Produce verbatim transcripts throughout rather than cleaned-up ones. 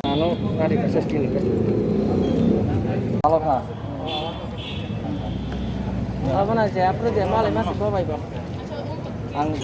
Ano, nari ka seskin. Alo kha. Abo na je, apro je, malai masi bo bai bo. Ang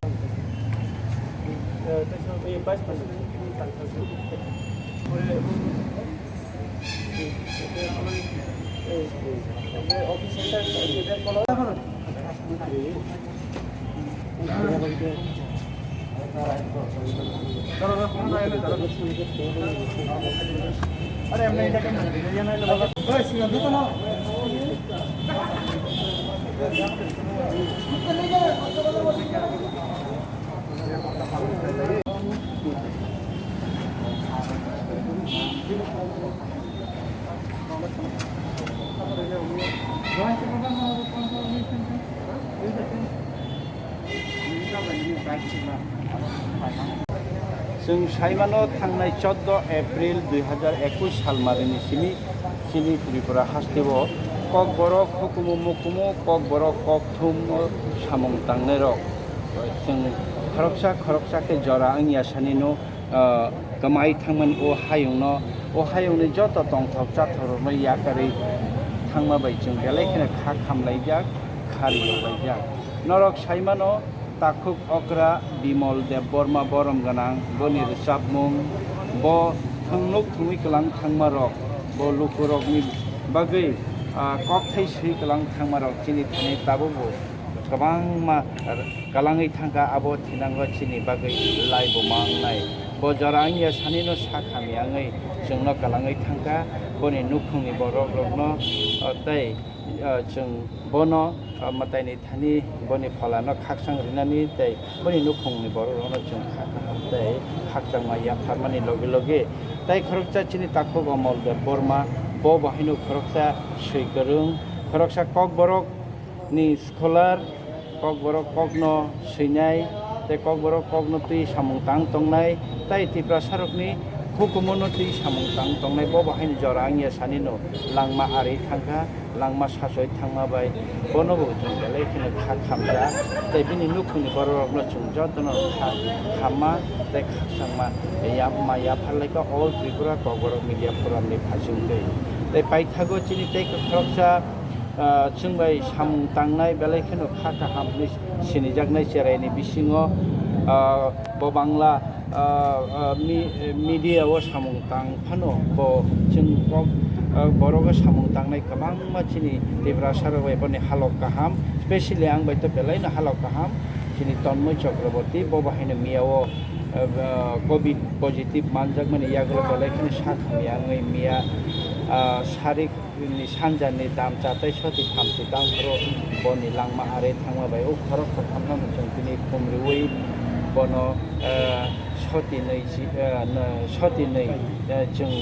Chwng saimano thangnai choudo April dui hazar ekush salmarini simi chini Tripura hasteo Kokborok hukumu mukumu Kokborok kokthumo samung tangnairok chwng khoroksa khoroksa khe jora wngya sanino, ah, kwmai thangmani o hayungno, o hayungni joto tongthok chathorokno yakarwi thangma bai chwng belai kheno kha khamlaijak, kha riyokbaijak. Norok saimano, takhuk okra Bimal Debbarma borom gwnang, boni rwchapmung, bo thwnglwk thwngwi kwlang thangmarok, bo lukurokni bagwi, ah, kokthai swi kwlang thangmarok chini thani tabukbo kwbangma kwlangwi thangkha, abo thinango chini bagwi laibo mangnai. Bo jora wngya sanino sak hamya wngwi chwngno kwlangwi thangkha, boni nukhungni borokrokno, ah, tei, ah, chwng bono, ah, mwtaini thani boni pholano khaksang rinani tei boni nukhungni borokrokno chwng kha kaham tei khakchangma yapharmani loge loge tei khoroksa chini takhuk Omol Debbarma, bo bo haino khoroksa swi kwrwng, khoroksa Kokborok ni scholar, Kokborok kokno swinai tei Kokborok kokno twi samung tang tongnai tei Tiprasarokni hukumono twi samung tang tongnai, bo bo haino jora wngya sanino langma ari thangkha. Langma sachoi thangma bai bono bo chwng belai kheno kha khamjak tei bini nukhungni borokrokno chwng jotono kha khamma tei khakchangma yapma yapharlaikha All Tripura Kokborok Media Forum ni phaisingtwi. Tei paithago chini tei khoroksa, ah, chwng bai samung tangnai belai kheno kha kaham hwnwi sinijaknai cheraini bisingo, ah, bo Bangla ah, ah, mi-, media o samung tang phano bo chwng kok, ah, borogo samung tangnai kwbangma chini Tiprasa rok bai boni halok kaham, specially ang bai to belai no halok kaham chini Tonmoi Chakraborty bo bo haino miya o, ah, ah, covid positive manjakmani yagulo belai kheno sak hamya wngwi miya, ah, sarik ni sanjani damcha tei soti thamchi tangphuru boni langma are thangma bai o khorok khorthamno chwng tini khum riui bono, eh, soti nwi si, eh, no, soti nwi, eh, chwng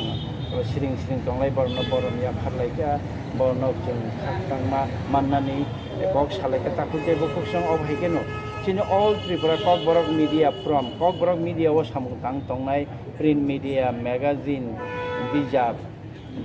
siring siring tonglai borokno borom yapharlaikha, borokno chwng khakchangma mannani, eh, kok salaikha takhuk tei bukhuk song obo hai kheno chini All Tripura Kokborok Media Forum, Kokborok Media o samung tang tongnai print media, magazine, bijap,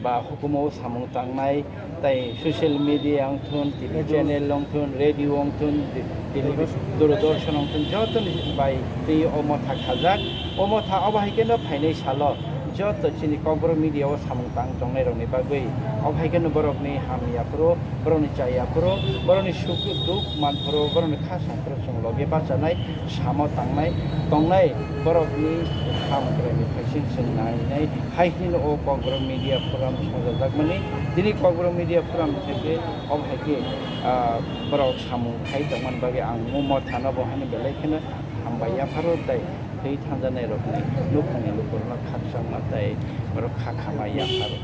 ba hukumu o samung tangnai, tei social media wng thun, T V channel wng thun, radio wng thun, television, Doordarshan wng thun, joto ni bai twi o motha khajak. O motha obo hai kheno phainai salo joto chini Kokborok media o samung tang tongnai rokni bagwi, obo hai kheno borokni hamya phuru, borokni chaya phuru, borokni suk duk man phuru, borokni kha song phuru chwng logi bachanai, samo tangnai, tongnai borokni ham kwraini phaising chwng nainai. Hai hwnwi o Kokborok Media Forum songjajakmani. Tini Kokborok Media Forum theke obo hai khe, ah, borok samung khai tongmani bagwi ang mo mothano bo hwnwi belai kheno hambai yapharo tei twi thanjanai rokni nukhungni lukurokno khakchangma tei borok kha khama yapharo.